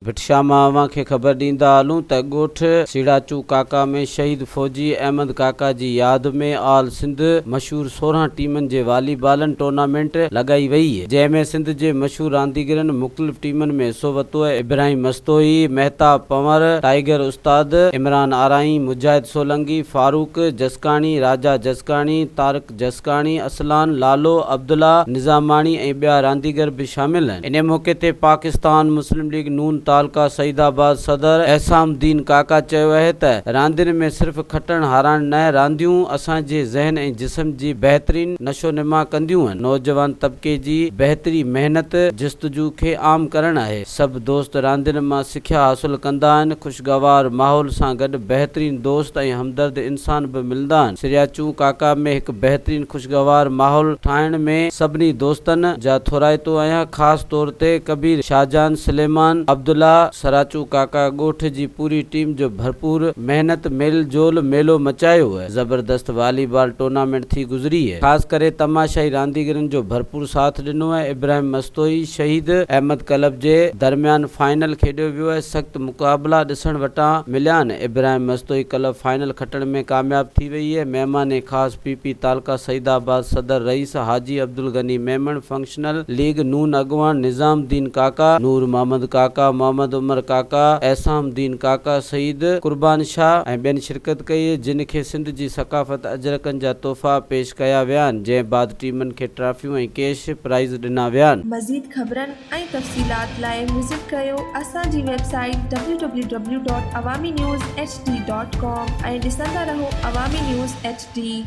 ڀٽ شاهه مان اوهان کي خبر ڏيندا هلون ته ڳوٺ سيڙاچو ڪاڪا ۾ شهيد فوجي احمد ڪاڪا جي ياد ۾ آل سنڌ مشهور 16 ٽيمن جي والي بالن ٽورنامينٽ لڳائي وئي جنهن ۾ سنڌ جي مشهور رانديگرن مختلف ٽيمن ۾ حصو ورتو ابراهيم مستوئي، مهتاب پنور، ٽائيگر استاد، عمران آرائين، مجاهد سولنگي، فاروق جسڪاڻي، راجا جسڪاڻي، طارق جسڪاڻي، اصلان، لالو، عبدالله نظاماڻي ۽ ٻيا رانديگر به شامل آهن. انهي موقعي تي پاڪستان مسلم ليگ نون تعلقه سعيد آباد صدر احسام الدين ڪاڪا چيو اهي ته راندين ۾ صرف کٽڻ هارائڻ نه رانديون اسان جي ذهن ۽ جسم جي بهترين نشونما ڪنديون آهن نوجوان طبقي جي بهتري محنت جستجو کي عام ڪرڻ آهي سڀ دوست راندين مان سکيا حاصل ڪندا آهن خوشگوار ماحول سان گڏ بهترين دوست ۽ همدرد انسان به ملندا آهن سرياچون ڪاڪا ۾ هڪ بهترين خوشگوار ماحول ٺاهڻ ۾ سڀني دوستن جا ٿورائتو آهيان خاص طور تي ڪبير شاهجهان سليمان عبدالله سراچو ڪاڪا ڳوٺ جي پوري ٽيم جو ڀرپور محنت ميل جول ميلو مچايو ۽ زبردست والي بال ٽورنامينٽ ٿي گذري ۽ خاص ڪري تماشائي رانديگرن جو ڀرپور ساٿ ڏنو ۽ ابراهيم مستوئي شهيد احمد ڪلب جي درميان فائنل کيڏيو ويو ۽ سخت مقابلا ڏسڻ وٽان مليا آهن ابراهيم مستوئي ڪلب فائنل کٽڻ ۾ ڪامياب ٿي وئي ۽ مهمان خاص پي پي تعلقه سعيد آباد صدر رئيس حاجي عبدالغني ميمڻ فنڪشنل ليگ نون اڳواڻ نظام الدين ڪاڪا، نور محمد ڪاڪا، محمد عمر ڪاڪا، احسام الدين ڪاڪا، سيد قربان شاهه ۽ ٻين شرڪت ڪئي، جن کي سنڌ جي ثقافت اجرڪن جا تحفا پيش ڪيا ويا آهن، جنهن بعد ٽيمن کي ٽرافيون ۽ ڪيش پرائز ڏنا ويا آهن. مزيد خبرن ۽ تفصيلات لاء وزٽ ڪريو اسان جي website W W W dot Awami news H D dot com ۽ ڏسندا رهو عوامي نيوز ايڇ ڊي.